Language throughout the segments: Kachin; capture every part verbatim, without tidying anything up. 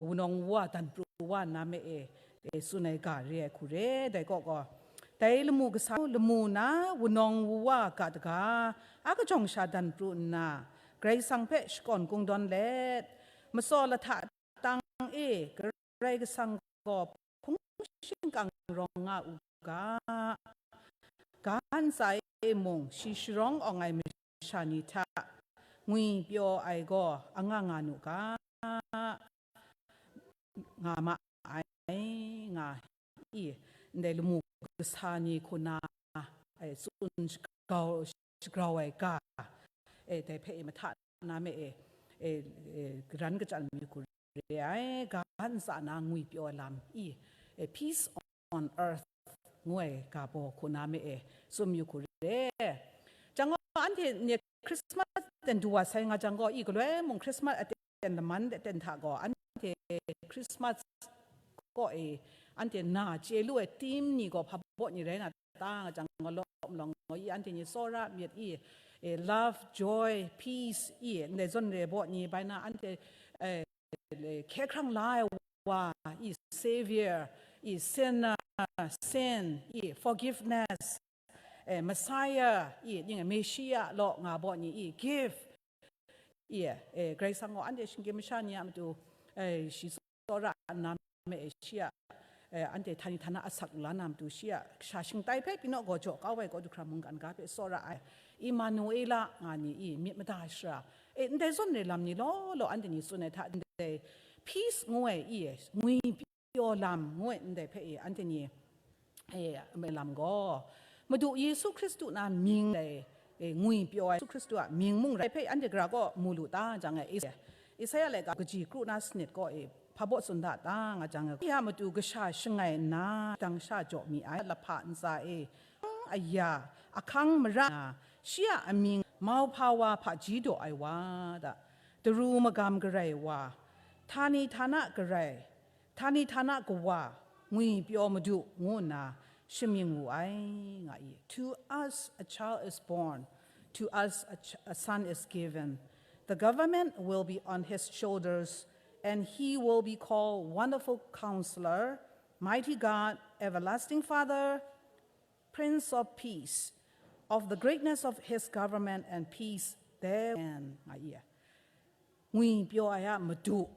wunawng wuwa dan pru wa nna me e, e, tsun ai ga re ai hku re, dai kaw gaw, dai lamu kasa lamu na wunawng wuwa ga daga, a kajawng sha dan pru nna, Karai Kasang hpe shakawn kungdawn let, matsaw lahta tang e Karai Kasang gaw hpung shingkang rawng nga u ga, ga ntsa e mung shi sharawng awng ai masha ni hta ngwi pyaw ai gaw anga nga nu ga, nga ma ai, nga i, ndai lamu kasa ni hku na, ai, tsun shagrau, shagrau ai ga, e, dai hpe e mahta na me e, e, e, garan kachyan mi hku re ai, ga ntsa na ngwi pyaw ai lam i, e, peace on earth ngu ai ga baw hku na me e, tsun yu hku re. Jang gaw, anhte ni Christmas ten du wa sai nga jang gaw, i galoi mung Christmas aten laman de ten hta gaw, anhte Christmas kaw e, anhte na chye lu ai theme ni gaw hpa baw ni rai na ta nga jang gaw, lawm lawng gaw, i anhte ni tsawra myit i, e, love, joy, peace i, ndai zawn re baw ni bai na anhte, e, hkye hkrang la ai wa i, Savior i, Sinner, Sin i, Forgiveness, e, Messiah i, ning Messiah law nga baw ni i, Gift i, e, Karai Kasang gaw anhte shinggyim masha ni a matu, e, shi tsawra nna me e, shi a, e, anhte htani htana asak lu la na matu, shi a kasha shingtai hpe pyi naw gaw jaw kau ai kaw du hkra mungkan ga hpe tsawra ai, Emmanuela nga ni i, myit mada shara, e, ndai zawn re lam ni law law anhte ni tsun ai hta, ndai peace ngu ai i, ngwi pyaw lam ngu ai ndai hpe i, anhte ni, e, lam gaw, Madu Yesu Hkristu na mying dai, e, ngwi pyaw ai Yesu Hkristu a mying mung rai hpe anhte gara kaw mu lu ta jang e, Is-, Isaya laika kaji kru na sanit kaw e, hpa baw tsun da ta nga jang e, ya matu kasha shangai nna, dang sha jaw mi ai, lahpa ntsa e, aya, ahkang mara na, shi a amying mauhpa wa hpaji daw ai wa da, daru magam garai wa, htani htana garai, htani htana kawa, ngwi pyaw Madu ngu nna shamying wu ai, nga i. To us a child is born, to us a, ch- a son is given. The government will be on his shoulders, and he will be called Wonderful Counselor, Mighty God, Everlasting Father, Prince of Peace. Of the greatness of his government and peace, there and nga i. Ngwi pyaw ai a Madu,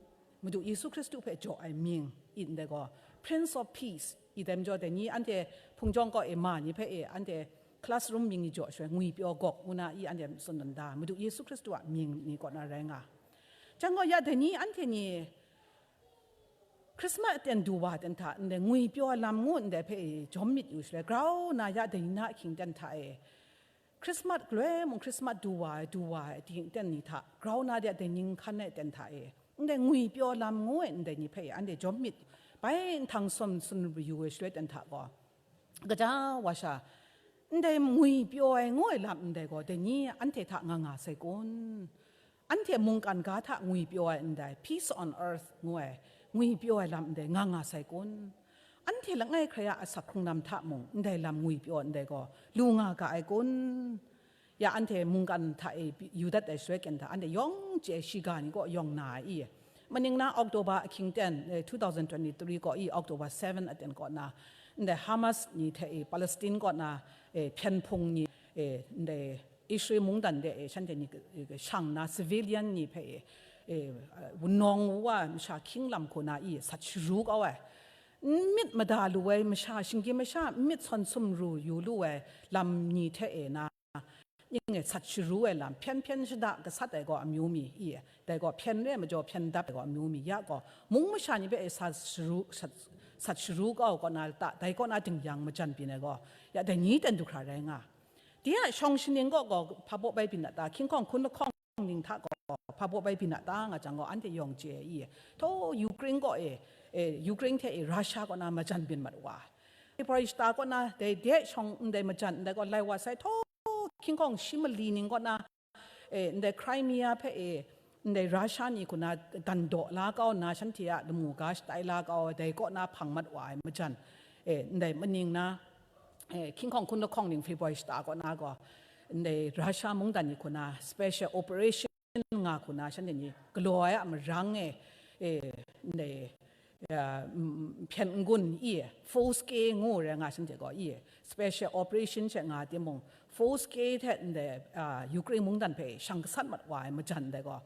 Madu Yesu Hkristu hpe jaw ai mying, i ndai gaw, Prince of Peace, i dai majaw dai ni anhte hpung jawng kaw e ma ni hpe e, anhte classroom mying ni jaw shaloi ngwi pyaw gawk ngu na i anhte tsun dan da, Madu Yesu Hkristu a mying ni kaw na rai nga. Jang gaw ya dai ni anhte ni Christmas aten du wa ten hta ndai ngwi pyaw ai lam ngu ndai hpe e jawm myit yu shaloi, grau na ya dai ni na ahkying ten hta e, Christmas galoi mung Christmas du wa ai, du wa ai, ting ten ni hta, grau na de a dai ning hkan ai ten hta e, ndai ngwi pyaw lam ngu ai ndai ni hpe anhte jawm myit, bai nhtang sawn sun yu ai shaloi ten hta gaw, kaja wa sha, ndai ngwi pyaw ai ngu ai lam ndai gaw, dai ni anhte hta nga nga sai kun? Anhte mungkan ga hta ngwi pyaw ai ndai, peace on earth ngu ai, ngwi pyaw ai lam ndai nga nga sai kun? Anhte langai hkrai a asak hkrung lam hta mung ndai lam ngwi pyaw ndai gaw lu nga ga ai kun? Ya anhte mungkan hta e yu dat ai shaloi kyen hta, anhte yawng chye shiga ni kaw yawng na ai i? Maning na October ahkying ten, eh, two thousand twenty-three kaw i, October seven aten kaw na, ndai Hamas ni hte e, Palestine kaw na, eh, hpyen hpung ni, eh, ndai Israel mungdan de e, shanhte ni, eh, shang na civilian ni hpe e, eh, wunawng wa masha hkying lam hku na i, sat sharu kau ai. N myit mada lu ai masha, shinggyim masha n myit sawn sumru yu lu ai lam ni hte e na, ning e sat sharu ai lam, hpyen hpyen shada gasat ai gaw amyu mi i, dai gaw hpyen re ai majaw hpyen dap ai gaw amyu mi, ya gaw mung masha ni hpe e sat sharu, sat, sat sharu kau kaw na lata, dai kaw na dingyang majan byin ai gaw, ya dai ni ten du hkra rai nga. Dai a shawng shaning kaw gaw hpa baw bai byin a ta, hkying hkawng hkun lahkawng ning hta gaw hpa baw bai byin a ta nga jang gaw, anhte yawng chye ai i, htaw Ukraine kaw e, e, Ukraine hte e Russia kaw na majan byin mat wa ai. February shata kaw na dai de shawng ndai majan ndai gaw lai wa sai, htaw hkying hkawng shi mali ning kaw na, e, ndai Crimea hpe e, ndai Russia ni hku na gan daw la kau nna, shanhte a lamu ga shatai la kau ai, dai kaw na hpang mat wa ai majan, e, ndai maning na, e, hkying hkawng hkun lahkawng ning February shata kaw na gaw, ndai Russia mungdan ni hku na special operation nga hku na shanhte ni galaw ai a marang e, e, ndai, ya, mm, hpyen n-gun i, Force K ngu rai nga shanhte gaw i, special operation she nga timung, Force K hte ndai, a, Ukraine mungdan hpe shang gasat mat wa ai majan dai gaw,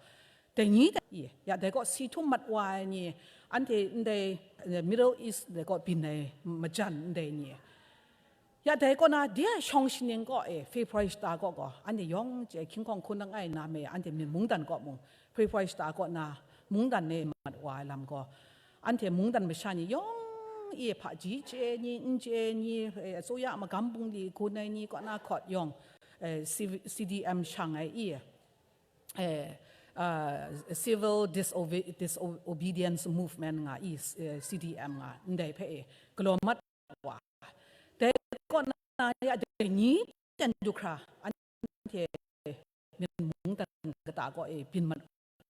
dai ni dai i, ya dai gaw si htum mat wa ai ni, anhte ndai, eh, Middle East dai gaw byin ai majan ndai ni, ya dai kaw na, de a shawng shaning kaw e, February shata kaw gaw, anhte yawng chye hkying hkawng hkun langai na me, anhte myen mungdan kaw mung, February shata kaw na, mungdan e mat wa ai lam gaw, anhte mungdan masha ni yawng e, hpaji chye ni, n chye ni, e, အစိုးရ magam bungli gun ai ni kaw na hkawt yawng, e, C-, C D M shang ai i, e, a, Civil Disobe-, Disobedience Movement nga i, e, C D M nga, ndai hpe e, galaw mat wa. Dai kaw na ya dai ni ten du hkra, anhte myen mungdan kata kaw e byin mat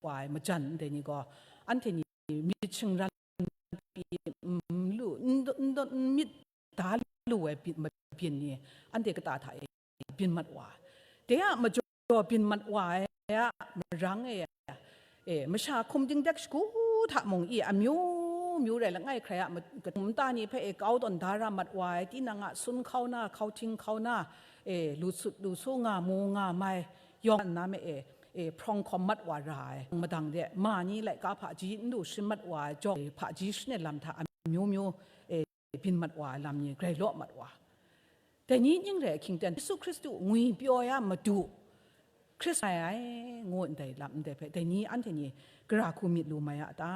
wa ai majan ndai ni gaw, anhte ni myit shingran pyi, n lu, n dawn, n dawn, n myit da lu ai byin, mabyin ni, anhte kata hta e byin mat wa. De a majaw byin mat wa ai a marang e, e, masha hkum dingdek shagu hta mung i, amyu myu rai langai hkrai a ma-, katum nta ni hpe e kau tawn da ra mat wa ai, tinang a sun hkau na, hkau hting hkau na, e, lu sut lu su nga mu nga mai, yawng nna me e, e, hprawng hkawm mat wa ra ai, madang de, ma ni laika hpaji n lu shim mat wa ai, jawng, e, hpaji shane lam hta amyu myu, e, byin mat wa ai lam ni grai law mat wa. Dai ni ning rai ahkying ten, Yesu Hkristu ngwipyaw ai a madu, Hkristu ai, ngu ndai lam ndai hpe, dai ni anhte ni gara hku myit lu mai a ta?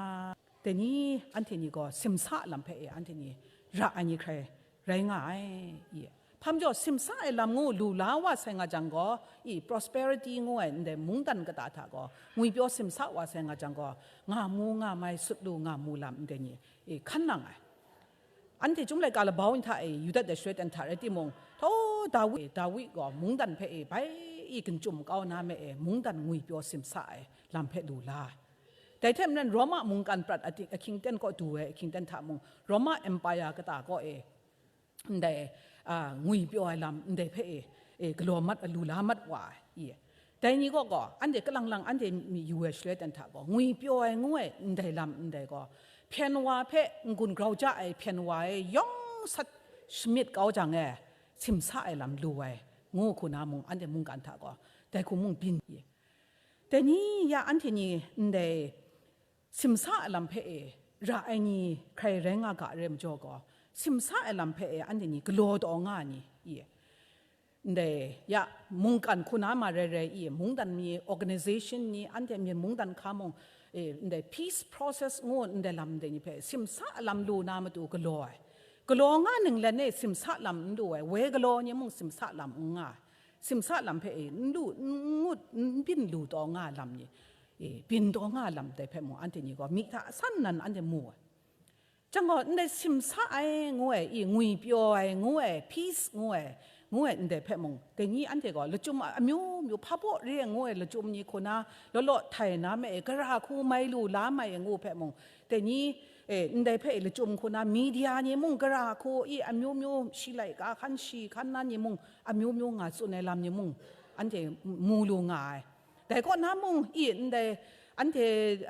Dai ni anhte ni gaw simsa lam hpe e anhte ni ra ai ni hkrai rai nga ai, i. Hpa majaw, simsa ai lam ngu lu la wa sai nga jang gaw, i, prosperity ngu ai ndai mungdan kata hta gaw, ngwipyaw simsa wa sai nga jang gaw, nga mu nga mai, sut lu nga mu lam ndai ni, i, hkan nang ai. Anhte chyum laika labau ni hta e yu dat ai shaloi ten hta rai timung, htaw Dawi, Dawi gaw mungdan hpe e bai i, gun chyum kau na me e, mungdan ngwipyaw simsa ai lam hpe lu la ai. Dai hte maren, Roma mungkan prat ati-, ahkying ten kaw du ai ahkying ten hta mung, Roma Empire kata kaw e, ndai, a, ngwipyaw ai lam ndai hpe e, e, galaw mat, lu la mat wa ai, i. Dai ni kaw gaw, anhte kalang lang anhte mi yu ai shaloi ten hta gaw, ngwipyaw ai ngu ai ndai lam ndai gaw, hpyen wa hpe n-gun grau ja ai hpyen wa e yawng sat shamyit kau jang e, simsa ai lam lu ai, ngu hku na mung, anhte mungkan hta gaw, dai hku mung byin i. Dai ni ya anhte ni ndai simsa ai lam hpe e ra ai ni hkrai rai nga ga re majaw gaw, simsa ai lam hpe e anhte ni galaw taw nga ai ni, i, ndai ya mungkan hku na ma rai rai i, mungdan ni, organization ni, anhte myen mungdan hka mung, e, ndai peace process ngu ndai lam ndai ni hpe simsa ai lam lu na matu galaw ai. Galaw nga ninglen e simsa lam n lu ai, woi galaw ni mung simsa lam n nga ai. Simsa lam hpe e n lu, n ngut, n byin lu taw nga ai lam ni, e, byin taw nga ai lam dai hpe mung, anhte ni gaw myi hta san nan anhte mu ai. Chyang gaw, ndai simsa ai ngu ai, i, ngwipyaw ai ngu ai, peace ngu ai, ngu ai ndai hpe mung, dai ni anhte gaw lachyum amyu myu, hpa baw re ai ngu ai lachyum ni hku na, law law htai na me e, gara hku mai lu la mai ai ngu hpe mung, dai ni, e, ndai hpe e lachyum hku na, media ni mung gara hku, i, amyu myu, shi laika hkan shi hkan na ni mung, amyu myu nga tsun ai lam ni mung, anhte mu lu nga ai. Dai kaw na mung, i, ndai, anhte,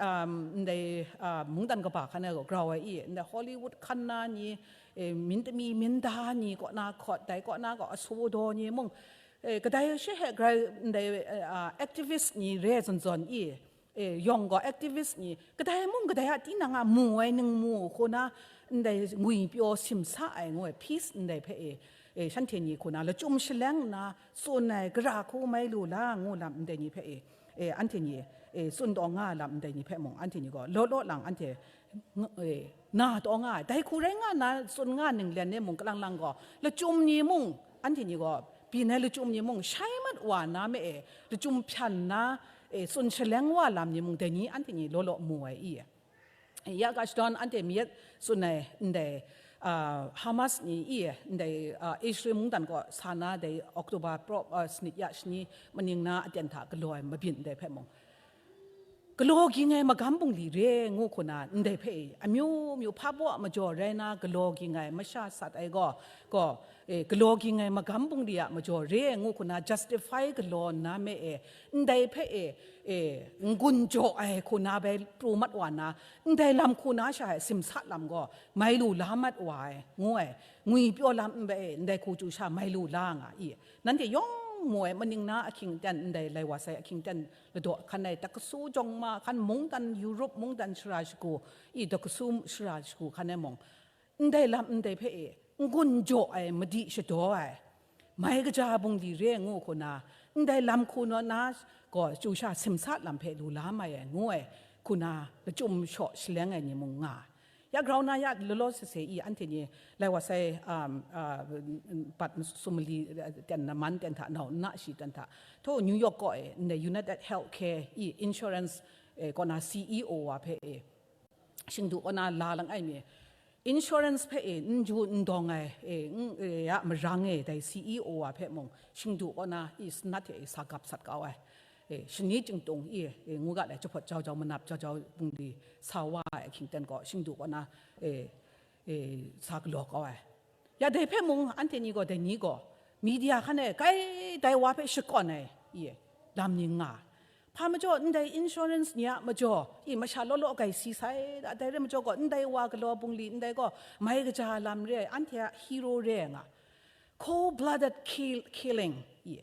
um, ndai, uh, mungdan kaba hkan ai gaw grau ai, i, ndai Hollywood hkan na ni, e, myit tami myit da ni kaw na hkawt, dai kaw na gaw aso daw ni mung, e, kadai she hte grai ndai, e, uh, activist ni re zawn zawn, i, e, yawng gaw activist ni, kadai mung kadai a tinang a mu ai ningmu hku na, ndai ngwipyaw simsa ai ngu ai, peace ndai hpe e, e, shanhte ni hku na lachyum shaleng nna tsun ai, gara hku mai lu la ngu lam ndai ni hpe e, e, anhte ni, e, tsun taw nga ai lam ndai ni hpe mung, anhte ni gaw law law lang anhte ng-, e, na taw nga ai. Dai hku rai nga na, tsun nga ninglen e mung kalang lang gaw, lachyum ni mung, anhte ni gaw byin ai lachyum ni mung, shai mat wa na me e, lachyum hpyan na, e, tsun shaleng wa lam ni mung, dai ni anhte ni law law mu ai i. Ya ga shadawn anhte myit tsun ai ndai, ah, Hamas ni i, ndai, ah, Israel mungdan kaw sa na, dai October pro-, ah, sanit ya shani maning na aten hta galaw ai mabyin ndai hpe mung, galaw ging ai magam bungli re ngu hku na ndai hpe e, amyu myu hpa baw a majaw rai na galaw ging ai masha sat ai gaw, gaw, e, galaw ging ai magam bungli a majaw re ngu hku na justify galaw nna me e, ndai hpe e, e, n-gun jaw ai hku na bai pru mat wa na, ndai lam hku na sha e simsa lam gaw mai lu la mat wa ai, ngu ai, ngwi pyaw lam n bai e, ndai hku chyu sha mai lu la nga i. Nanhte yawng mu ai, maning na ahkying ten ndai lai wa sai ahkying ten ladaw hkan ai, taksu jawng ma hkan, mungdan Europe, mungdan shara shagu, i taksu shara shagu hkan ai mung, ndai lam ndai hpe e, n-gun jaw ai, madi shadaw ai, mai kaja bungli re ngu hku na, ndai lam hku naw na gaw chyu sha simsa lam hpe lu la mai ai, ngu ai hku na lachyum shaw shaleng ai ni mung nga ai. Ya grau na ya lalaw sese i anhte ni lai wa sai, um, uh, pat sumali, uh, ten na man ten hta, nau nna shi ten hta, tho New York kaw e ndai United Healthcare i insurance, eh, kaw na C E O wa hpe e, shingdu kaw na la lang ai mi, insurance hpe e n ju n dawng ai, e, n, e, ya marang e dai C E O wa hpe mung shingdu kaw na i sanat hte e sa gap sat kau ai. E, shani chyingtung i, e, ngu ga lai, jahpawt jau jau, manap jau jau bungli sa wa ai ahkying ten gaw, shingdu kaw na, e, e, sa galaw kau ai. Ya dai hpe mung, anhte ni gaw, dai ni gaw, media hkan e, kai dai wa hpe shakawn ai, i, lam ni nga ai. Hpa majaw, ndai insurance ni a majaw, i, masha law law gai si sai, da, dai rai majaw gaw, ndai wa galaw bungli, ndai gaw, mai kaja lam re ai, anhte a hero re ai nga. Cold-blooded kill, killing, i,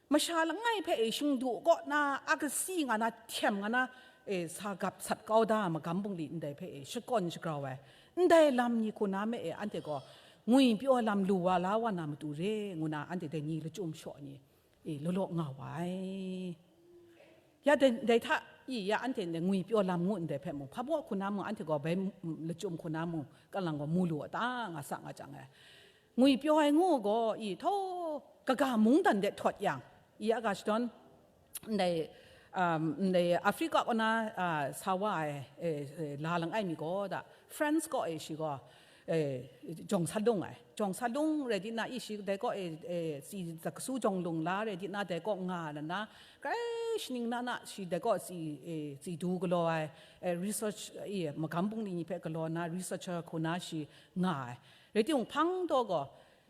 masha langai hpe e shingdu kaw na, a kasi nga na, htyem nga na, e, sa gap sat kau da ai magam bungli ndai hpe e shakawn shagrau ai, ndai lam ni hku na me e anhte gaw ngwi pyaw lam lu wa la wa na matu re ngu na anhte dai ni lachyum shaw ni, e, law law nga wa ai. Ya dai, dai hta i ya anhte ndai ngwi pyaw lam ngu ndai hpe mung, hpa baw hku na mung, anhte gaw bai m-, lachyum hku na mung, kalang gaw mu lu a ta nga sa nga jang e. Ngwi pyaw ai ngu gaw i, htaw kaga mungdan de htawt yang, i aga shadawn, ndai, um, ndai Africa kaw na, ah, sa wa ai, eh, eh, la lang ai mi gaw da, France kaw e shi gaw, eh, jawng sa lung ai. Jawng sa lung rai di na, i shi dai kaw e, eh, tsi za kasu jawng lung la rai di na, dai kaw nga na na, grai shaning na na, shi dai kaw tsi, eh, tsi du galaw ai, eh, research, eh, magam bungli ni hpe galaw na, researcher hku na shi nga ai. Rai timung, hpang taw gaw,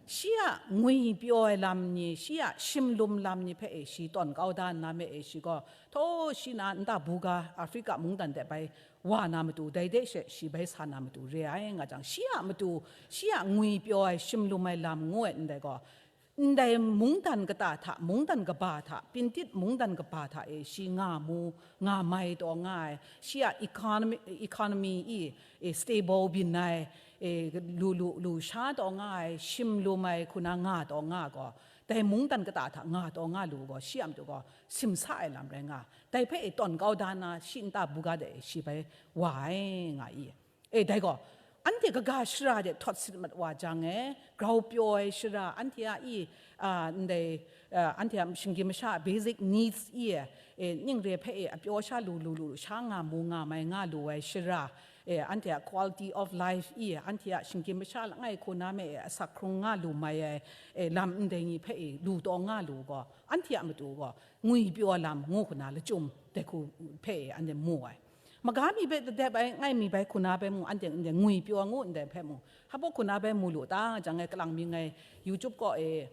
shi a ngwi pyaw ai lam ni, shi a shimlum lam ni hpe e shi tawn kau da nna me e shi gaw, htaw shi na nta buga Africa mungdan de bai wa na matu, dai de she shi bai sa na matu re ai nga jang, shi a matu, shi a ngwi pyaw ai, shimlum ai lam ngu ai ndai gaw, ndai mungdan kata hta, mungdan kaba hta, Pintit mungdan kaba hta e shi nga mu, nga mai taw nga ai, shi a economy, economy i, e, stable byin ai, e, lu, lu, lu sha taw nga ai, shim lum ai hku na nga taw nga gaw, dai mungdan kata hta nga taw nga lu gaw, shi a matu gaw simsa ai lam rai nga, dai hpe e tawn kau da na, shi nta buga de e shi bai wa ai nga i. E, dai gaw, anhte kaga shara de htawt sit mat wa jang e, grau pyaw ai shara, anhte a i, a, ndai, a, anhte a shinggyim masha a basic needs i, e, ning re hpe e, apyaw sha lu, lu, lu, sha nga mu nga mai nga lu ai shara, e, anhte a quality of life i, anhte a shinggyim masha langai hku na me e, asak hkrung nga lu mai ai, e, lam ndai ni hpe e, lu taw nga lu gaw, anhte a matu gaw, ngwi pyaw lam ngu hku na lachyum dai hku hpe e, anhte mu ai. Maga mi hpe tadep ai, ngai mi bai hku na bai mu, anhte ndai ngwi pyaw ngu ndai hpe mu, hpa baw hku na bai mu lu ta, jang e kalang mi ngai YouTube kaw e,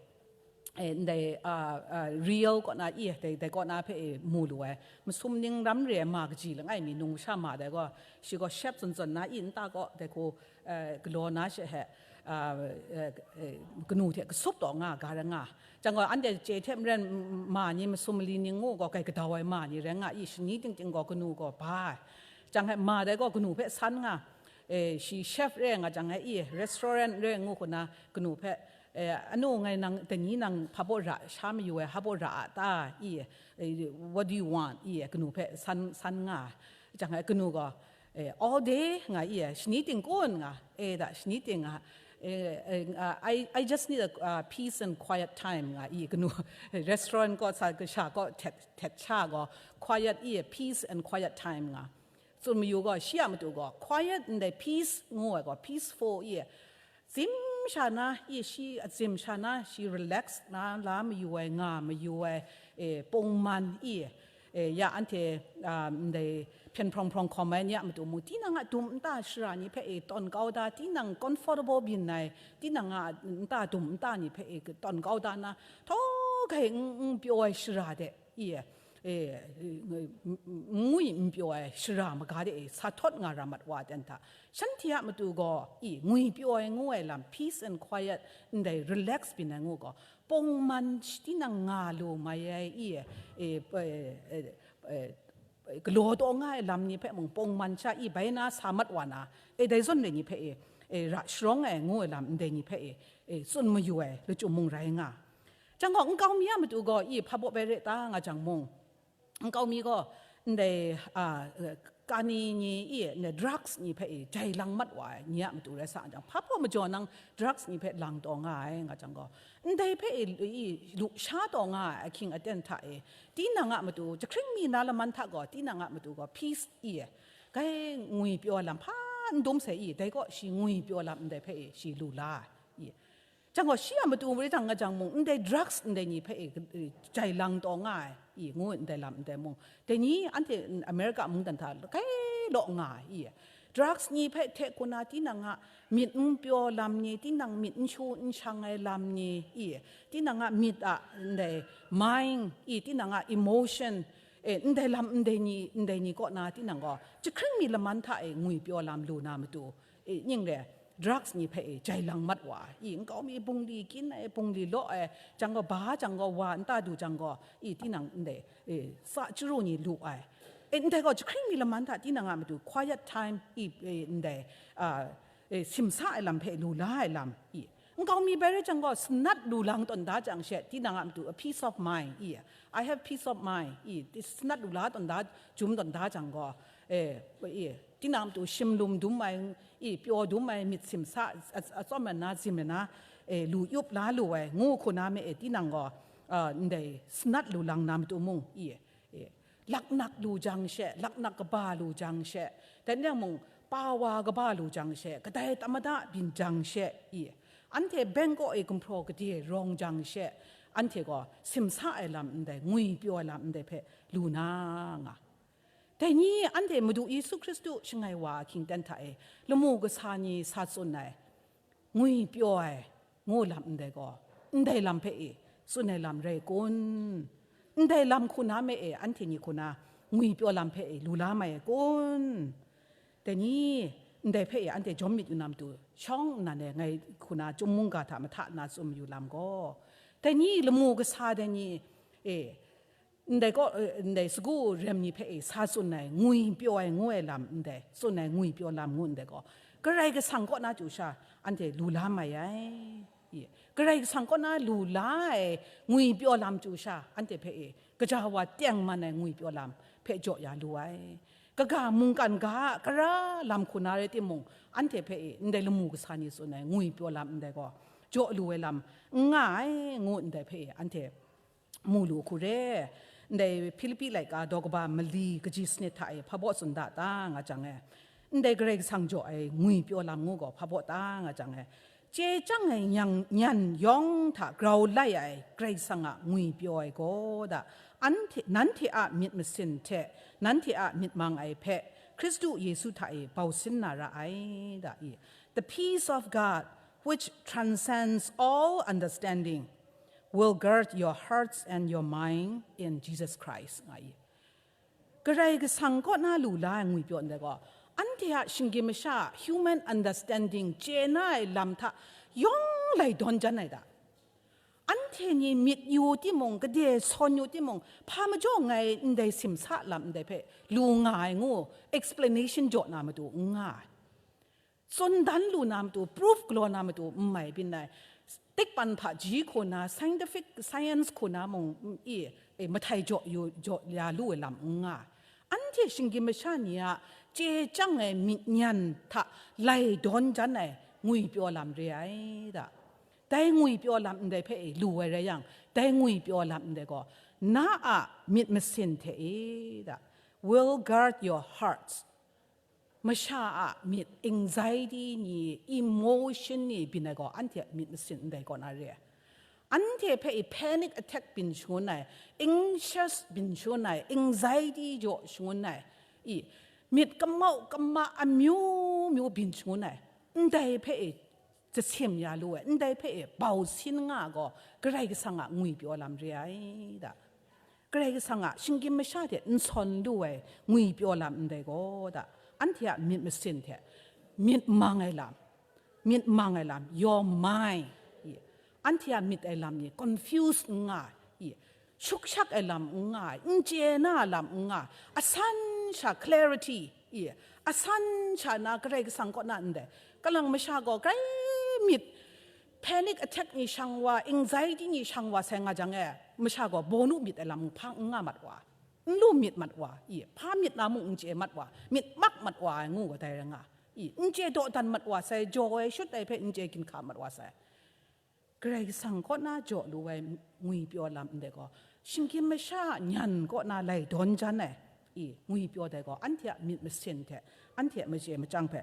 e, ndai, a, a, reel kaw na i, dai, dai kaw na hpe e mu lu ai. Masum ning ram re ai ma kaji langai mi nung masha ma dai gaw, shi gaw shep zawn zawn na i nta kaw dai hku, e, galaw na she he, a, e, e, kanu hte kasup taw nga, ga rai nga. Jang gaw, anhte chye hte maren, m-, ma ni masum mali ni ngu gaw, kai kadau ai ma ni rai nga i, shani ting ting gaw kanu gaw ba ai. Jang he ma dai gaw kanu hpe san nga, e, shi chef re nga jang he i, restaurant re ngu hku na kanu hpe, e, anu ngai nang, dai ni nang hpa baw ra sha mayu ai, hpa baw ra a ta i, e, what do you want? I, kanu hpe san, san nga. Jang he kanu gaw, e, all day nga i, e, shani ting kun nga, e, da, shani ting nga, e, e, nga, I, I just need a, uh, peace and quiet time nga i, kanu restaurant kaw sa, kasha kaw htet, htet sha gaw, quiet i, peace and quiet time nga. Tsun mayu gaw, shi a matu gaw, quiet ndai peace ngu ai gaw, peaceful i, zim sha na, i, shi a zim sha na, shi relax na, la mayu ai, nga mayu ai, e, pungman i, E, ya anhte, a, ndai hpyen hprawng hprawng hkawm ai ni a matu mung, tinang a dum nta shara ni hpe e tawn kau da, tinang comfortable byin ai, tinang a nta dum nta ni hpe e tawn kau da na, htawgrai n, n pyaw ai shara de, i, e, e, n, n, ngwi n pyaw ai shara maga de e sa htawt nga ra mat wa ten hta, shanhte a matu gaw, i, ngwi pyaw ai ngu ai lam, peace and quiet, ndai relax byin ai ngu gaw, pawngman sh-, tinang nga lu mai ai, i, e, e, e, e, galaw taw nga ai lam ni hpe mung pawngman sha i bai na sa mat wa na, e, dai zawn dai ni hpe e, e, ra sharawng ai ngu ai lam ndai ni hpe e, e, tsun mayu ai lachyum mung rai nga. Jang gaw, nkau mi a matu gaw i hpa baw bai re ta nga jang mung, nkau mi gaw ndai, a, kani ni i, ndai drugs ni hpe e jai lang mat wa ai ni a matu rai sa jang, hpa baw majaw nang drugs ni hpe lang taw nga ai nga jang gaw, ndai hpe e, i, lusha taw nga ai ahkying aten hta e, tinang a matu, jahkring mi na laman hta gaw, tinang a matu gaw, peace i, gai ngwi pyaw lam hpa n dum sai i, dai gaw shi ngwi pyaw lam ndai hpe i, shi lu la ai, i. Jang gaw, shi a matu rai jang nga jang mung, ndai drugs ndai ni hpe i, i, jai lang taw nga ai, i, ngu ndai lam ndai mung, dai ni anhte America mungdan hta gai law nga ai, i. Drugs ni hpe hte hku na tinang a myit n pyaw lam ni, tinang myit n shu n shang ai lam ni, i, tinang a myit a ndai mind, i, tinang a emotion, e, ndai lam ndai ni, ndai ni kaw na tinang gaw, jahkring mi laman hta e ngwi pyaw lam lu na matu, e, ning re, drugs ni hpe e jai lang mat wa ai, i, nkau mi bungli kyin ai, bungli law ai, jang gaw ba, jang gaw wa, nta du jang gaw, i, tinang ndai, e, sa chyaru ni lu ai. E, ndai gaw jahkring mi laman hta tinang a matu quiet time, i, e, ndai, a, e, simsa ai lam hpe lu la ai lam, i. Nkau mi bai rai jang gaw, sanat lu lang tawn da jang she, tinang a matu, a peace of mind, i. I have peace of mind, i. Ti sanat lu la tawn da, jum tawn da jang gaw, e, i, tinang a matu, shim lum dum ai, i, pyaw dum ai, myit simsa, a, a, atsawm ai na, zim ai na, e, lu yup la lu ai, ngu hku na me e, tinang gaw, a, ndai sanat lu lang na matu mung, i. E, laknak lu jang she, laknak kaba lu jang she, dai ni mung, pawa kaba lu jang she, kadai tamada byin jang she, i, anhte bengkaw e gumhpraw gade rawng jang she, anhte gaw simsa ai lam ndai, ngwi pyaw ai lam ndai hpe lu na nga. Dai ni anhte Madu Yesu Hkristu shangai wa ahkying ten hta e, lamu kasa ni sa tsun ai, ngwi pyaw ai, ngu lam ndai gaw, ndai lam hpe e tsun ai lam rai kun? Ndai lam hku na me e, anhte ni hku na ngwi pyaw lam hpe e lu la mai ai kun? Dai ni, ndai hpe e anhte jawm myit yu na matu, shawng nnan e ngai hku na Chyum mungga hta mahta na tsun mayu lam gaw, dai ni lamu kasa dai ni e, ndai kaw, eh, ndai sagu rem ni hpe e sa tsun ai, ngwi pyaw ai ngu ai lam ndai, tsun ai ngwi pyaw lam ngu ndai gaw, Karai Kasang kaw na chyu sha, anhte lu la mai ai. I, Karai Kasang kaw na lu la ai ngwi pyaw lam chyu sha, anhte hpe e, gaja wa tengman ai ngwi pyaw lam hpe jaw ya lu ai. Kaga mungkan ga a kara lam hku na rai timung, anhte hpe e, ndai lamu kasa ni tsun ai ngwi pyaw lam ndai gaw, jaw lu ai lam n nga ai, ngu ndai hpe e, anhte mu lu hku re. Ndai Hpilipi laika daw kaba mali kaji sanit hta e hpa baw tsun da ta nga jang e, ndai Karai Kasang jaw ai ngwi pyaw lam ngu gaw hpa baw ta nga jang e, chye chyang ai nyang, nyan yawng hta grau lai ai Karai Kasang a ngwi pyaw ai gaw da, anhte, nanhte a myit masin hte nanhte a myit mang ai hpe Hkristu Yesu hta e bau sin na ra ai, da i. The peace of God, which transcends all understanding, will guard your hearts and your mind in Jesus Christ, nga i. Karai Kasang kaw na lu la ai ngwi pyaw ndai gaw, anhte a shinggyim masha, human understanding, chye na ai lam hta yawng lai dawn jan ai da. Anhte ni myit yu timung, gade sawn yu timung, hpa majaw ngai ndai simsa lam ndai hpe lu nga ai ngu, explanation jaw na matu n nga ai. Tsun dan lu na matu, proof galaw na matu n mai byin ai, tikpan hpaji hku na, scientific science hku na mung, mm, i, e, mahtai jaw yu, jaw ya lu ai lam n nga ai. Anhte shinggyim masha ni a chye chyang ai myit nyan hta lai dawn jan ai ngwi pyaw lam re ai da. Dai ngwi pyaw lam ndai hpe e lu ai rai yang, dai ngwi pyaw lam ndai gaw, na a myit masin hte e da, will guard your hearts. Masha a myit, anxiety ni, emotion ni byin ai gaw, anhte a myit masin ndai kaw na re ai. Anhte hpe i panic attack byin shangun ai, anxious byin shangun ai, anxiety jaw shangun ai, i myit kamau kama amyu myu byin shangun ai, ndai hpe i jasim ya lu ai, ndai hpe i bau sin nga gaw, Karai Kasang a ngwipyaw lam re ai da. Karai Kasang a shinggyim masha hte n sawn lu ai ngwipyaw lam ndai gaw da, anhte a myit masin hte myit mang ai lam, myit mang ai lam, your mind, i, anhte a myit ai lam ni confuse n nga ai, i, shukshak ai lam n nga ai, n chye na lam n nga ai, asan sha clarity, i, asan sha na Karai Kasang kaw na ndai, kalang masha gaw grai myit, panic attack ni shang wa, anxiety ni shang wa sai nga jang e, masha gaw bawnu myit ai lam hpa n nga mat wa, n lu myit mat wa, i, hpa myit na mung n chye mat wa, myit mak mat wa ai ngu gaw dai rai nga, i, n chye dawdan mat wa sai, jaw ai shut ai hpe n chye ginhka mat wa sai. Karai Kasang kaw na jaw lu ai ngwipyaw lam ndai gaw, shinggyim masha a nyan kaw na lai dawn jan ai, i, ngwipyaw dai gaw, anhte a myit masin hte, anhte a machye machyang hpe,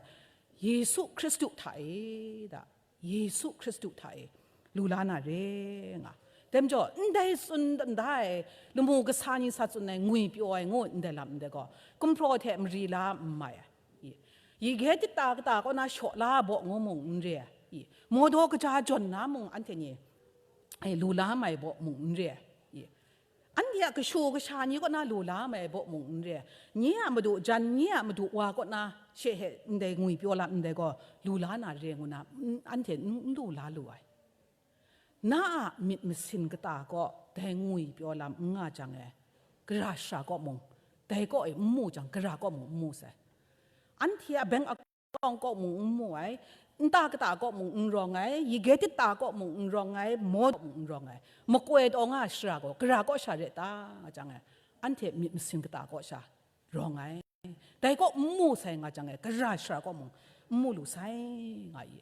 Yesu Hkristu hta e da, Yesu Hkristu hta e lu la na re nga. Dai majaw, ndai tsun nda ai, lamu kasa ni sa tsun ai, ngwipyaw ai ngu ndai lam ndai gaw, gumhpraw hte mari la n mai ai. I, yige dita kata kaw na shaw la baw ngu mung n re ai. I, mawdaw kaja jawn na mung anhte ni, e, lu la mai baw mung n re ai. I, anhte a kashu kasha ni kaw na lu la mai baw mung n re ai. Nye a madu jan, nye a madu wa kaw na she he ndai ngwipyaw lam ndai gaw lu la na re ngu na, n-, anhte n, n lu la lu ai. Na a myit masin kata kaw dai ngwipyaw lam n nga jang e, gara shara kaw mung, dai kaw e n mu jang, gara kaw mung n mu sai. Anhte a bank account kaw mung n mu ai, nta kata kaw mung n rawng ai, yige dita kaw mung n rawng ai, maw kaw mung n rawng ai, makoi taw nga ai shara gaw gara kaw sha re ta nga jang e, anhte myit masin kata kaw sha rawng ai. Dai kaw n mu sai nga jang e, gara shara kaw mung n mu lu sai nga i.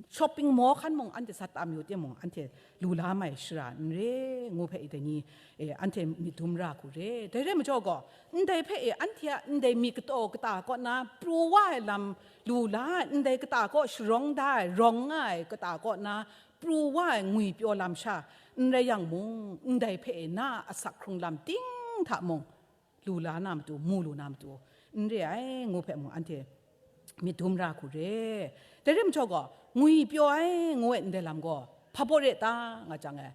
Shopping mall hkan mung anhte sat tam yu timung, anhte lu la mai shara n re, ngu hpe i dai ni, e, anhte myit dum ra hku re. Dai re majaw gaw, ndai hpe e anhte a ndai myit kataw kata kaw na pru wa ai lam lu la ai, ndai kata kaw sharawng da ai, rawng nga ai kata kaw na pru wa ai ngwipyaw lam sha n rai yang mung, ndai hpe e na a asak hkrung lam ting hta mung, lu la na matu, mu lu na matu, n re ai, ngu hpe mung anhte myit dum ra hku re. Dai re majaw gaw, ngwipyaw ai, ngu ai ndai lam gaw, hpa baw re ta, nga jang e,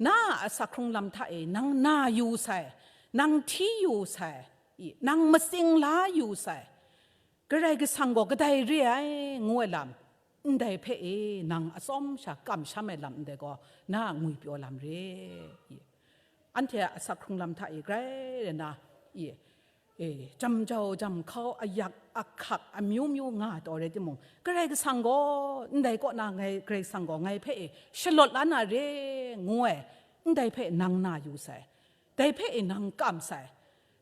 na a asak hkrung lam hta e nang na yu sai, nang hti yu sai, i, nang matsing la yu sai, Karai Kasang gaw kadai re ai, ngu ai lam, ndai hpe e nang atsawm sha kamsham ai lam ndai gaw, na a ngwipyaw lam re. I, anhte a asak hkrung lam hta e grai rai na, i, e, jam jau jam hkau, ayak ahkak amyu myu nga taw rai timung, Karai Kasang gaw, ndai kaw na ngai, Karai Kasang gaw ngai hpe e shalawt la na re, ngu ai, ndai hpe nang na yu sai, dai hpe e nang kam sai,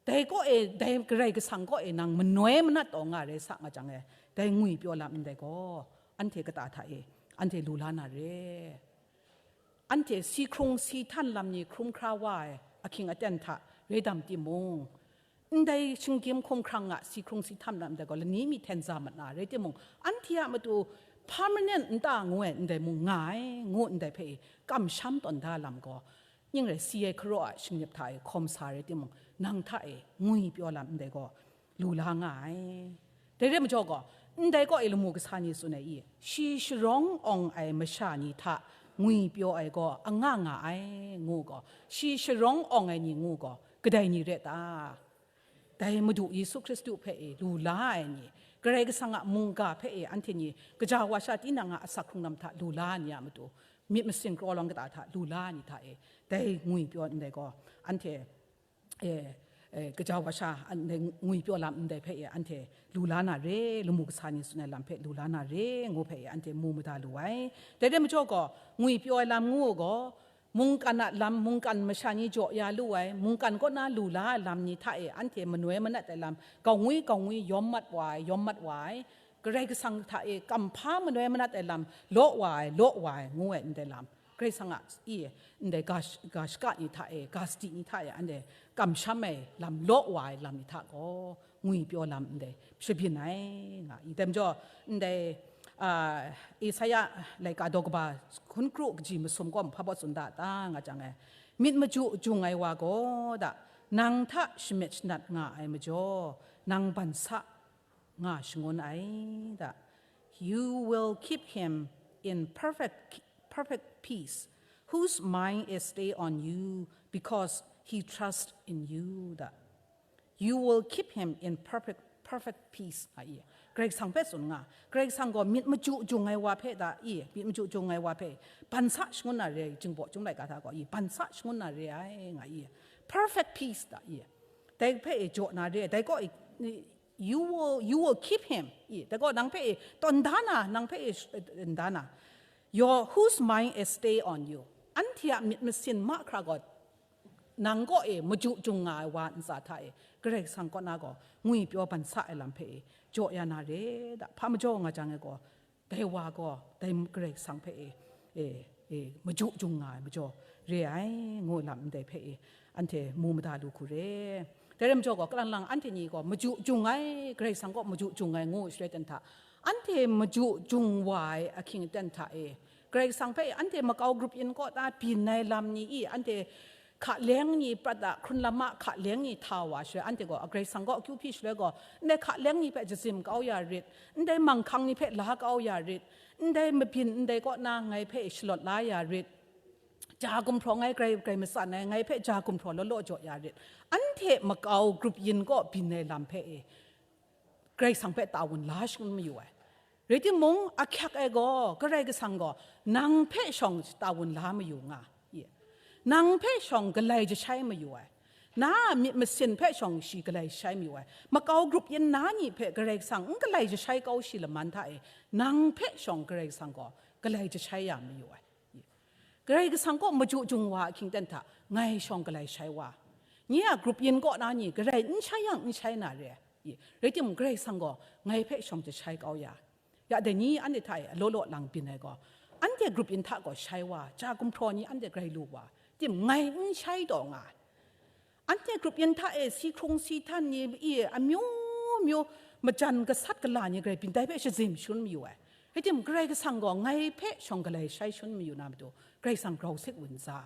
dai kaw e, dai Karai Kasang kaw e nang manoi manat taw nga rai sa nga jang e, dai ngwipyaw lam ndai gaw, anhte kata hta e, anhte lu la na re. Anhte si hkrung si htan lam ni hkrum hkra wa ai ahkying aten hta rai dam timung, ndai shinggyim hkumhkrang a si hkrung si htan lam ndai gaw lani mi hten za mat na rai timung, anhte a matu permanent nta ngu ai ndai mung nga ai, ngu ndai hpe e kamsham tawn da lam gaw, ning rai si ai hkaraw a shingnip hta e hkawm sa rai timung, nang hta e ngwipyaw lam ndai gaw, lu la nga ai. Dai re majaw gaw, ndai kaw e lamu kasa ni tsun ai i, shi sharawng awng ai masha ni hta ngwipyaw ai gaw anga nga ai, ngu gaw, shi sharawng awng ai ni ngu gaw, kadai ni re ta? Dai Madu Yesu Hkristu hpe e lu la ai ni, Karai Kasang a mungga hpe e anhte ni gaja wa sha tinang a asak hkrung lam hta lu la ai ni a matu, myit masin kraw lawng kata hta lu la ai ni hta e, dai ngwipyaw ndai gaw, anhte e, e, gaja wa sha, an-, ndai ngwipyaw lam ndai hpe e anhte lu la na re, lamu kasa ni tsun ai lam hpe lu la na re, ngu hpe e anhte mu mada lu ai. Dai re majaw gaw, ngwipyaw ai lam ngu gaw, mungkan a lam, mungkan masha ni jaw ya lu ai, mungkan kaw na lu la ai lam ni hta e anhte manoi manat ai lam, gaw ngwi gaw ngwi yawm mat wa ai, yawm mat wa ai, Karai Kasang hta e kamhpa manoi manat ai lam law wa ai, law wa ai, ngu ai ndai lam, Karai Kasang a i, ndai ga sh-, ga shaka ni hta e, ga sadi ni hta e, anhte kamsham ai lam law wa ai lam ni hta gaw, ngwipyaw lam ndai shabyin ai nga i. Dai majaw, ndai, A, Isaya laika daw kaba hkun kru kaji masum gaw hpa baw tsun da ta nga jang e, myit maju jung ai wa gaw da, nang hta shamet shanat nga ai majaw, nang ban sa nga shangun ai da. You will keep him in perfect, perfect peace, whose mind is stayed on you because he trusts in you da. You will keep him in perfect, perfect peace, nga i. Karai Kasang hpe tsun nga. Karai Kasang gaw myit maju jung ai wa hpe da i, myit maju jung ai wa hpe, ban sa shangun na re ai, jingbaw chyum laika hta gaw i, ban sa shangun na re ai, nga i. Perfect peace da i. Dai hpe e jaw na re ai, dai gaw i, you will, you will keep him i, dai gaw nang hpe e tawn da na, nang hpe e sh-, tawn da na. Your, whose mind is stayed on you. Anhte a myit masin mahkra gaw nang kaw e maju jung nga ai wa ntsa hta e, Karai Kasang kaw na gaw ngwi pyaw ban sa ai lam hpe e jaw ya na re da. Hpa majaw nga jang e gaw, dai wa gaw dai Karai Kasang hpe e, e, e, maju jung nga ai majaw re ai, ngu lam ndai hpe e, anhte mu mada lu hku re. Dai rai majaw gaw, kalang lang anhte ni gaw maju jung ai, Karai Kasang kaw maju jung ai ngu shaloi ten hta, anhte maju jung wa ai ahkying aten hta e, Karai Kasang hpe anhte makau grup yin kaw ta byin ai lam ni i, anhte hka leng ni prat a, hkrun lam a hka leng ni hta wa shaloi, anhte gaw Karai Kasang kaw akyu hpyi shaloi gaw, ndai hka leng ni hpe jazim kau ya rit, ndai manghkang ni hpe la kau ya rit, ndai mabyin ndai kaw na ngai hpe shalawt la ya rit, ja gumhpraw ngai grai, grai matsan ai, ngai hpe ja gumhpraw law law jaw ya rit, anhte makau grup yin kaw byin ai lam hpe e, Karai Kasang hpe ta wun la shangun mayu ai. Rai timung, ahkyak ai gaw, Karai Kasang gaw nang hpe shawng ta wun la mayu nga i. Nang hpe shawng galai jashai mayu ai. Na a myit masin hpe shawng shi galai jashai mayu ai. Makau grup yin na ni hpe Karai Kasang n galai jashai kau shi laman hta e, nang hpe shawng Karai Kasang gaw galai jashai ya mayu ai. Karai Kasang kaw maju jung wa ahkying ten hta, ngai shawng galai shai wa. Nye a grup yin kaw na ni, galai n shai yang n shai na re ai. Rai timung, Karai Kasang gaw ngai hpe shawng jashai kau ya. Ya dai ni anhte hta e alaw law lang byin ai gaw, anhte grup yin hta gaw shai wa, ja gumhpraw ni anhte grai lu wa, tim ngai n shai taw nga ai. Anhte grup yin hta e si hkrung si htan ni i amyu myu majan gasat gala ni grai byin dai hpe shazim shangun mayu ai. Rai tim, Karai Kasang gaw ngai hpe shawng galai shai shangun mayu na matu, Karai Kasang grau sik wun za.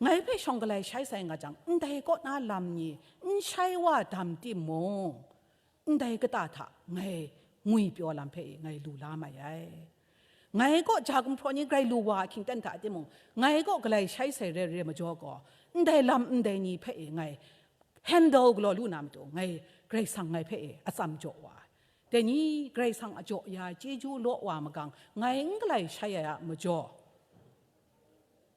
Ngai hpe shawng galai shai sai nga jang, ndai kaw na lam ni n shai wa dam timung, ndai kata hta ngai ngwi pyaw lam hpe ngai lu la mai ai. Ngai kaw ja gumhpraw ni grai lu wa ahkying ten hta timung, ngai kaw galai shai sai re re majaw gaw, ndai lam ndai ni hpe ngai handle galaw lu na matu, ngai Karai Kasang ngai hpe atsam jaw wa ai. Dai ni Karai Kasang a jaw ya ai chyeju law wa magang, ngai n galai shai ai a majaw,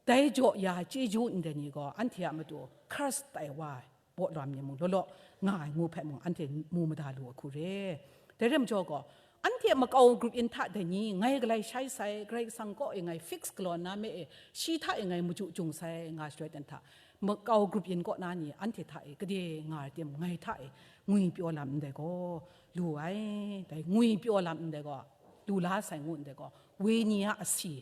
dai jaw ya ai chyeju ndai ni gaw anhte a matu curse tai wa ai, baw lawm ni mung law law nga ai ngu hpe mung anhte mu mada lu ai hku re. Dai rai majaw gaw, anhte makau grup yin hta dai ni ngai galai shai sai, Karai Kasang kaw e ngai fix galaw na me e, shi hta e ngai maju jung sai nga shaloi ten hta, makau grup yin kaw na ni anhte hta e gade nga ai tim, ngai hta e ngwi pyaw lam ndai gaw lu ai, dai ngwi pyaw lam ndai gaw lu la sai ngu ndai gaw, wenyi a asi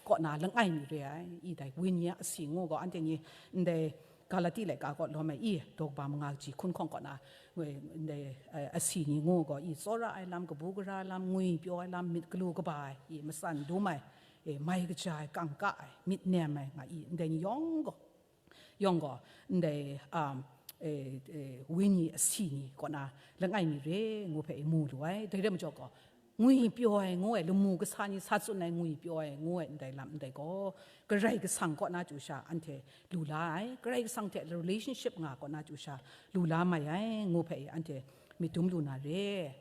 kaw na langai mi re ai, i dai wenyi a asi ngu gaw, anhte ni ndai Galati laika kaw lawm ai i, daw kaba manga kaji hkun hkawng kaw na, we, ndai, eh, asi ni ngu gaw, i tsawra ai lam, kabu gara lam, ngwi pyaw ai lam, myit galu kaba ai, i matsan dum ai, e, mai kaja ai, kangka ai, myit nem ai nga i, ndai ni yawng gaw, yawng gaw, ndai, um, e, e, wenyi asi ni kaw na langai mi re ngu hpe i mu lu ai. Dai rai majaw gaw, ngwi pyaw ai ngu ai, lamu kasa ni sa tsun ai ngwi pyaw ai ngu ai ndai lam ndai gaw, Karai Kasang kaw na chyu sha anhte lu la ai, Karai Kasang hte relationship nga kaw na chyu sha lu la mai ai ngu hpe anhte myit dum lu na re.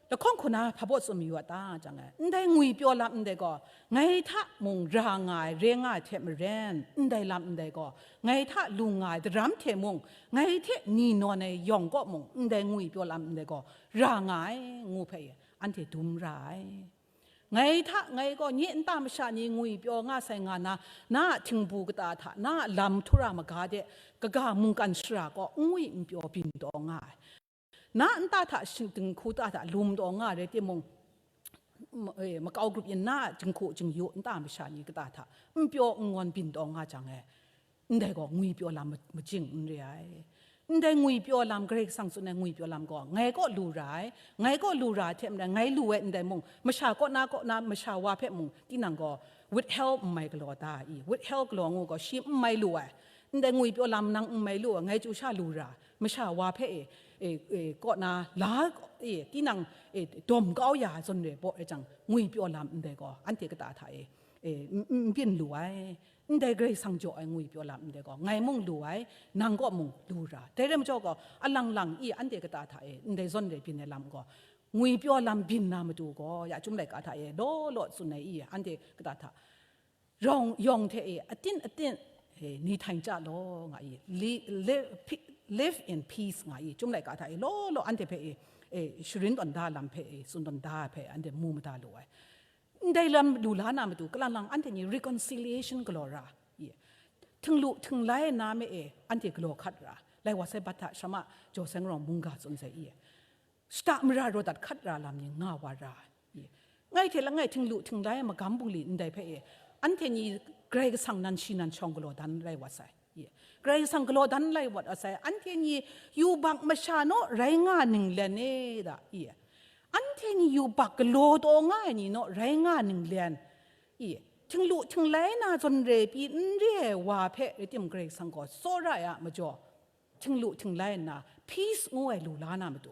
Lahkawng hku na hpa baw tsun mayu a ta jang e, ndai ngwi pyaw lam ndai gaw, ngai hta mung ra nga ai, re nga ai hte maren, ndai lam ndai gaw, ngai hta lung nga ai daram hte mung, ngai hte ni nawn ai yawng kaw mung, ndai ngwi pyaw lam ndai gaw, ra nga ai ngu hpe anhte dum ra ai. Ngai hta, ngai gaw nye nta masha ni ngwi pyaw nga sai nga na, na a htingbu kata hta, na a lam htura maga de, kaga mungkan shara kaw n ngwi n pyaw byin taw nga ai. Na nta hta shing-, dinghku ta hta lum taw nga rai timung, m-, e, makau grup yin na a jinghku jingyu nta masha ni kata hta n pyaw n ngawn byin taw nga jang e, ndai gaw ngwi pyaw lam ma-, majing n re ai. Ndai ngwipyaw lam, Karai Kasang tsun ai ngwipyaw lam gaw, ngai kaw lu ra ai, ngai kaw lu ra ai hte maren, ngai lu ai ndai mung, masha kaw na, kaw na, masha wa hpe mung, tinang gaw withheld n mai galaw da i, withheld galaw ngu gaw, shi n mai lu ai, ndai ngwipyaw lam nang n mai lu ai, ngai chyu sha lu ra, masha wa hpe e, e, e, kaw na, la, e, tinang, e, dawm kau ya ai zawn re baw rai jang, ngwipyaw lam ndai gaw, anhte kata hta e, e, n, n, n byin lu ai. Ndai Karai Kasang jaw ai ngwipyaw lam ndai gaw, ngai mung lu ai, nang kaw mung lu ra. Dai rai majaw gaw, alang lang i anhte kata hta e, ndai zawn rai byin ai lam gaw, ngwipyaw lam byin na matu gaw, ya chyum laika hta e, law law tsun ai i, anhte kata hta, rawng, yawng hte e, atin atin, e, ni htain chya law, nga i, li, li, pi, live in peace, nga i, chyum laika hta e, law law anhte hpe e, e, sharin tawn da lam hpe e, tsun tawn da hpe, anhte mu mada lu ai. Ndai lam lu la na matu, kalang lang anhte ni reconciliation galaw ra, i, htinglu htinglai na me e, anhte galaw hkat ra, lai wa sai bat hta, shama jaw sai ngarawng mungga tsun sai i, shata mara raw dat hkat ra lam ni nga wa ra, i, ngai hte langai htinglu htinglai magam bungli ndai hpe e, anhte ni Karai Kasang nan shi nan shawng galaw dan rai wa sai. Ye. Karai Kasang galaw dan lai wat asai, anhte ni yubak masha naw rai nga ninglen e da, ye. Anhte ni yubak galaw taw nga ai ni naw rai nga ninglen, ye. Htinglu htinglai na zawn re pyi n re ai wa hpe rai tim, Karai Kasang gaw tsawra ai a majaw, htinglu htinglai nna, peace ngu ai lu la na matu,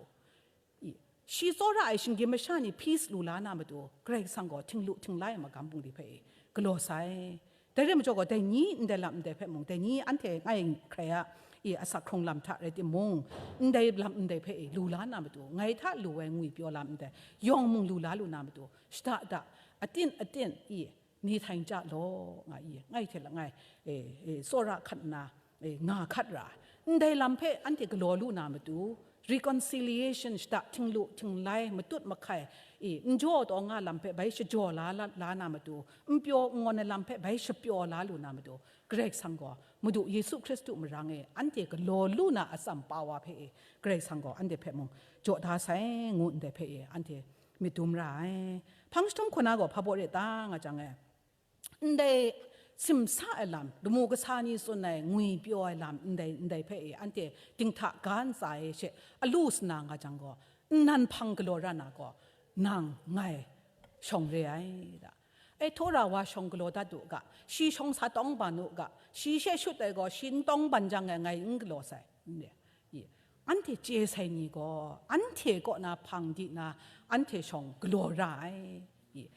i, shi tsawra ai shinggyim masha ni peace lu la na matu, Karai Kasang gaw htinglu htinglai ai magam bungli hpe e galaw sai. Dai rai majaw gaw, dai ni ndai lam ndai hpe mung, dai ni anhte ngai hkrai a, i, asak hkrung lam hta rai timung, ndai lam ndai hpe e lu la na matu, ngai hta lu ai ngwipyaw lam ndai, yawng mung lu la lu na matu, shada da, atin atin, i, ni htain chya law, nga i, ngai hte langai, e, e, tsawra hkat nna, e, nga hkat ra. Ndai lam hpe anhte galaw lu na matu, reconciliation, shada htinglu htinglai, matut mahkai, e, n jaw taw nga lam hpe bai shajaw la, la, la na matu, n pyaw n ngawn ai lam hpe bai shapyaw la lu na matu, Karai Kasang gaw, Madu Yesu Hkristu marang e, anhte galaw lu na atsam pa wa hpe e, Karai Kasang gaw anhte hpe mung jaw da sai, ngu ndai hpe e, anhte myit dum ra ai. Hpang jahtum hku na gaw hpa baw re ta nga jang e, ndai simsa ai lam, lamu kasa ni tsun ai ngwipyaw ai lam, ndai, ndai hpe e, anhte dinghta ga ntsa e she, alu sana nga jang gaw, nnan hpang galaw ra na gaw, nang ngai shawng re ai da. E, htawra wa shawng galaw dat u ga, shi shawng sa tawng ban u ga, shi she shut ai gaw, shi n tawng ban jang ai, ngai n galaw sai, n re. Ye. Anhte chye sai ni gaw, anhte kaw na hpang di na, anhte shawng galaw ra ai. Ye.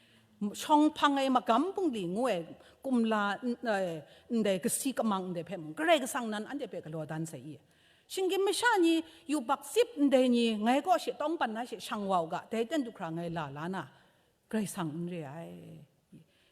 Shawng hpang ai magam bungli ngu ai, kumla, n-, eh, ndai kasi kamang ndai hpe mung, Karai Kasang nan anhte hpe galaw dan sai i. Shinggyim masha ni, yubak tsip ndai ni, ngai kaw she tawng ban na she shang wa u ga, dai ten du hkra ngai la la na, Karai Kasang n re ai.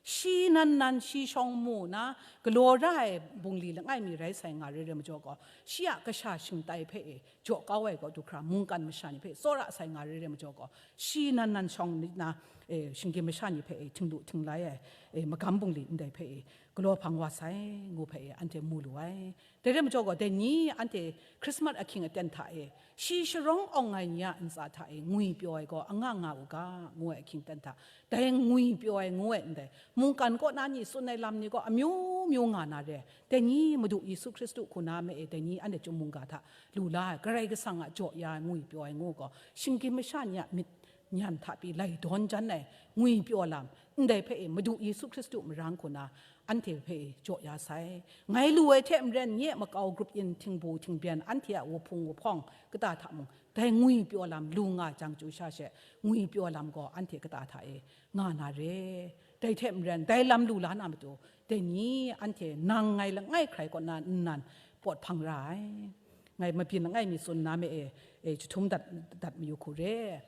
Shi nan nan, shi shawng mu na, galaw ra ai bungli langai mi rai sai nga re re majaw gaw, shi a kasha shingtai hpe e jaw kau ai kaw du hkra, mungkan masha ni hpe tsawra sai nga re re majaw gaw, shi nan nan shawng nit na, e, shinggyim masha ni hpe e htinglu htinglai ai, e, magam bungli ndai hpe e galaw hpang wa sai, ngu hpe e anhte mu lu ai. Dai rai majaw gaw, dai ni anhte Christmas ahkying aten hta e, shi sharawng awng ai ni a ntsa hta e ngwipyaw ai gaw anga nga u ga, ngu ai ahkying aten hta, dai ngwipyaw ai ngu ai ndai, mungkan kaw na ni tsun ai lam ni gaw amyu myu nga na re. Dai ni Madu Yesu Hkristu hku na me e, dai ni anhte chyum mungga hta lu la ai, Karai Kasang a jaw ya ai ngwipyaw ai ngu gaw, shinggyim masha ni a myit nyan hta pyi lai dawn jan ai ngwipyaw lam, ndai hpe e Madu Yesu Hkristu marang hku na anhte hpe e jaw ya sai. Ngai lu ai hte maren, nye makau grup yin htingbu htingbyen anhte a wuhpung wuhpawng kata hta mung, dai ngwipyaw lam lu nga jang chyu sha she, ngwipyaw lam gaw anhte kata hta e nga na re. Dai hte maren, dai lam lu la na matu, dai ni anhte nang ngai langai hkrai kaw na nnan pawt hpang ra ai. Ngai mabyin langai mi tsun na me e, e, jahtum dat, dat mayu hku re.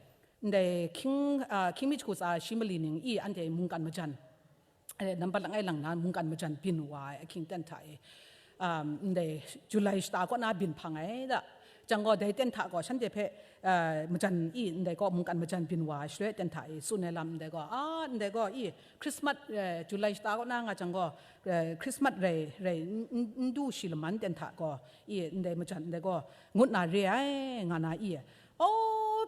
Ndai hkying, a, hkying mi jahku tsa shi mali ning i anhte mungkan majan, e, nambat langai lang na mungkan majan byin wa ai ahkying aten hta e, um, ndai July shata kaw na byin hpang ai da. Jang gaw dai aten hta gaw shanhte hpe, a, majan i ndai gaw mungkan majan byin wa ai shaloi aten hta e tsun ai lam ndai gaw, a, ndai gaw i Christmas, e, July shata kaw na nga jang gaw, e, Christmas rai, rai n, n, n du shi laman aten hta gaw, i ndai majan ndai gaw ngut na re ai, nga na i, aw,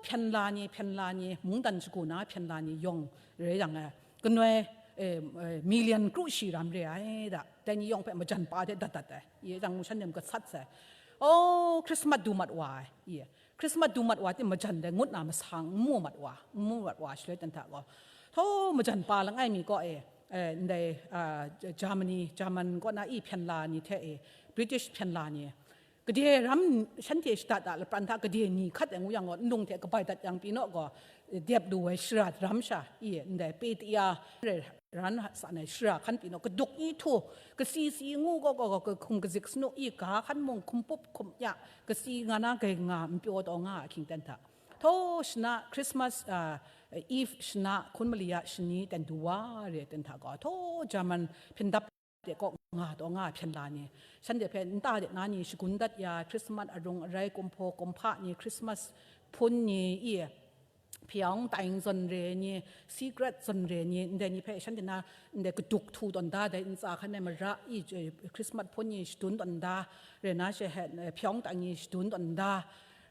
hpyen la ni, hpyen la ni, mungdan shagu na hpyen la ni yawng rai yang ai, kanoi, e, e, million kru shi ram re ai da, dai ni yawng hpe majan pa de dat dat ai, i jang shan nem gasat sai. Oh, Christmas du mat wa ai, i, Christmas du mat wa ti majan dai ngut na masang n mu mat wa, n mu mat wa shaloi dan hta gaw, htaw majan pa langai mi kaw e, eh, ndai, ah, Germany, German kaw na i hpyen la ni hte e, British hpyen la ni, gade ram shanhte shada da lapran hta gade ni hkat ai ngu yang gaw, nlung hte kabai dat yang pyi naw gaw, dep lu ai shara daram sha, i, ndai Petia rai ran sa ai shara hkan pyi naw, kaduk i htu, kasi si ngu gaw gaw gaw, kahkum kazik sanu i ga hkan mung, hkum pup hkum ya, kasi nga na gai nga, npyaw taw nga ahkying ten hta. Htaw shana Christmas, ah, Eve shana hkun mali a shani ten du wa re ten hta gaw, htaw German hpyen dap de kaw nga taw nga hpyen la ni, shanhte hpe nta de na ni shagun dat ya, Christmas arung arai, kumhpaw kumhpa ni, Christmas hpun ni, i, hpyawng taing zawn re ni, secret zawn re ni, ndai ni hpe shanhte na ndai kaduk htu tawn da, dai ntsa hkan ai mara i, Christmas hpun ni shadun tawn da, re na she he, eh, hpyawng taing ni shadun tawn da,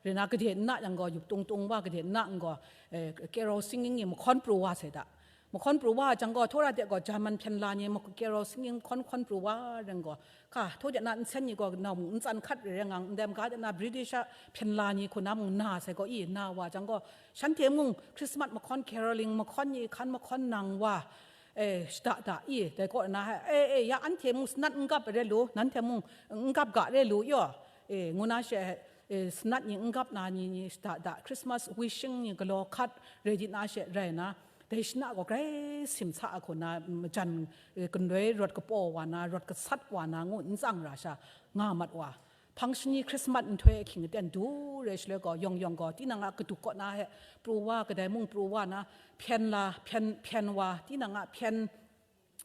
re na gade nna yang gaw, yup tung tung wa gade nna yang gaw, eh, carol singing ni mahkawn pru wa sai da. Mahkawn pru wa jang gaw, htaw ra de gaw, German hpyen la ni ma-, carol singing hkawn hkawn pru wa ren gaw, ka, htaw de na nsen ni gaw, nau mung n tsan hkat re re ngang, ndai maga de na British a hpyen la ni hku na mung na sai gaw, i, na wa jang gaw, shanhte mung Christmas mahkawn, caroling mahkawn ni, hkan mahkawn nang wa, eh, shada da, i, dai kaw na, eh, eh, ya anhte mung sanat n gap re lu, nanhte mung n gap ga re lu yaw, eh, ngu na she, eh, sanat ni n gap na ni, ni shada da, Christmas wishing ni galaw hkat, rai di na she rai na, dai shana gaw grai simsa a hku na, majan, eh, galoi rawt kapaw wa na, rawt gasat wa na ngu n tsang ra sha nga mat wa. Hpang shani Christmas nhtoi ahkying aten du re shaloi gaw, yawng yawng gaw, tinang a kaduk kaw na he pru wa, kadai mung pru wa na, hpyen la, hpyen, hpyen wa, tinang a hpyen,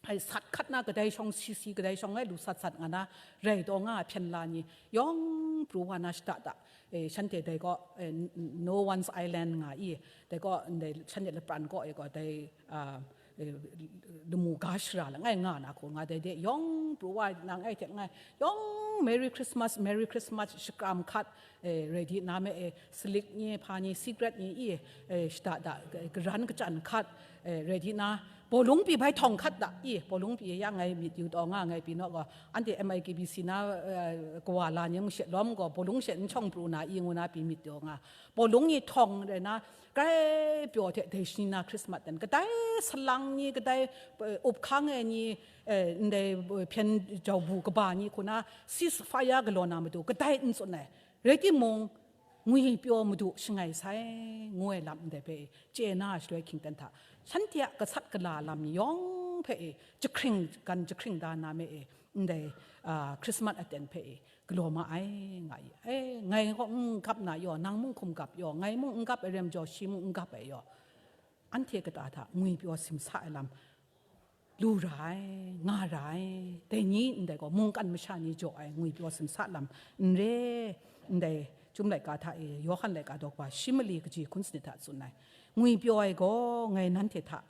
ai, sat hkat na kadai shawng si si, kadai shawng ai lu sat sat nga na, rai taw nga hpyen la ni, yawng pru wa na shada da, eh, shanhte dai gaw, eh, n-, n-, No One's Island nga i, dai gaw, ndai shanhte lapran gaw, eh, gaw, dai, ah, eh, lamu ga shara langai nga na hku nga dai de, yawng pru wa nang ai hte ngai, yawng Merry Christmas, Merry Christmas shakram hkat, eh, rai di na me e, salik ni, hpa ni, secret ni, i, eh, shada da, garan kachyan hkat, eh, rai di na, bawlung pyi bai htawng hkat da, i, bawlung pyi ya ngai myit yu taw nga ngai pyi naw gaw, anhte M I K B C na, eh, kawa la ni mung she lawm gaw, bawlung she n shawng pru na, i, ngu na pyi myit taw nga, bawlung ni htawng rai na, grai pyaw hte dai shani na Christmas ten, kadai salang ni, kadai, eh, up hkang ai ni, eh, ndai, eh, hpyen jau bu kaba ni hku na, ceasefire galaw na matu, kadai n tsun ai. Rai timung, ngwipyaw madu shangai sai, ngu ai lam ndai hpe e, chye na shaloi hkying ten hta, shanhte a gasat gala lam ni yawng hpe e, jahkring, gan jahkring da na me e, ndai, ah, Christmas aten hpe e, galaw ma ai, nga i. E, ngai gaw n gap na yaw, nang mung hkum gap yaw, ngai mung n gap ai rem jaw, shi mung n gap ai yaw. Anhte kata hta ngwipyaw simsa ai lam, lu ra ai, nga ra ai. Dai ni ndai gaw, mungkan masha ni jaw ai ngwipyaw simsa lam n re, ndai Chyum laika hta e, Yawhan laika daw kaba shi mali kaji hkun sanit hta tsun ai. Ngwipyaw ai gaw ngai nanhte hta,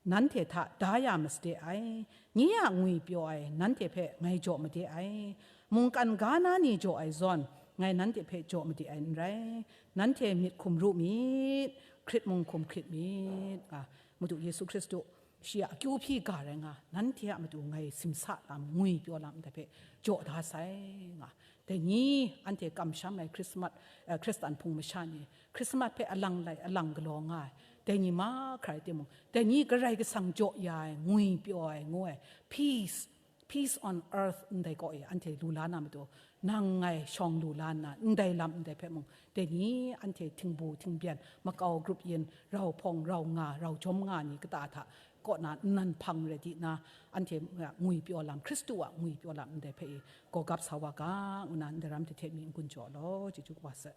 nanhte hta da ya masade ai. Nye a ngwipyaw ai nanhte hpe ngai jaw made ai. Mungkan ga na ni jaw ai zawn, ngai nanhte hpe jaw made ai n rai. Nanhte myit hkum ru myit, hkrit mung hkum hkrit myit, nga, Madu Yesu Hkristu shi a akyu hpyi ga rai nga, nanhte a matu ngai simsa lam, ngwipyaw lam ndai hpe jaw da sai, nga. Dai ni anhte kamsham ai Christmas, eh, Hkristan hpung masha ni, Christmas hpe alang lai, alang galaw nga ai, dai ni mahkra rai timung, dai ni Karai Kasang jaw ya ai, ngwipyaw ai, ngu ai, peace, peace on earth ndai kaw e anhte lu la na matu, nang ngai shawng lu la nna, ndai lam ndai hpe mung, dai ni anhte htingbu htingbyen, makau grup yin, rau hpawng, rau nga, rau jawm nga ni kata hta kaw na nnan hpang rai di na, anhte a ngwipyaw lam, Hkristu a ngwipyaw lam ndai hpe e gaw gap sa wa ga, ngu na ndai ram hte hte mi n-gun jaw law, chyeju kaba sai.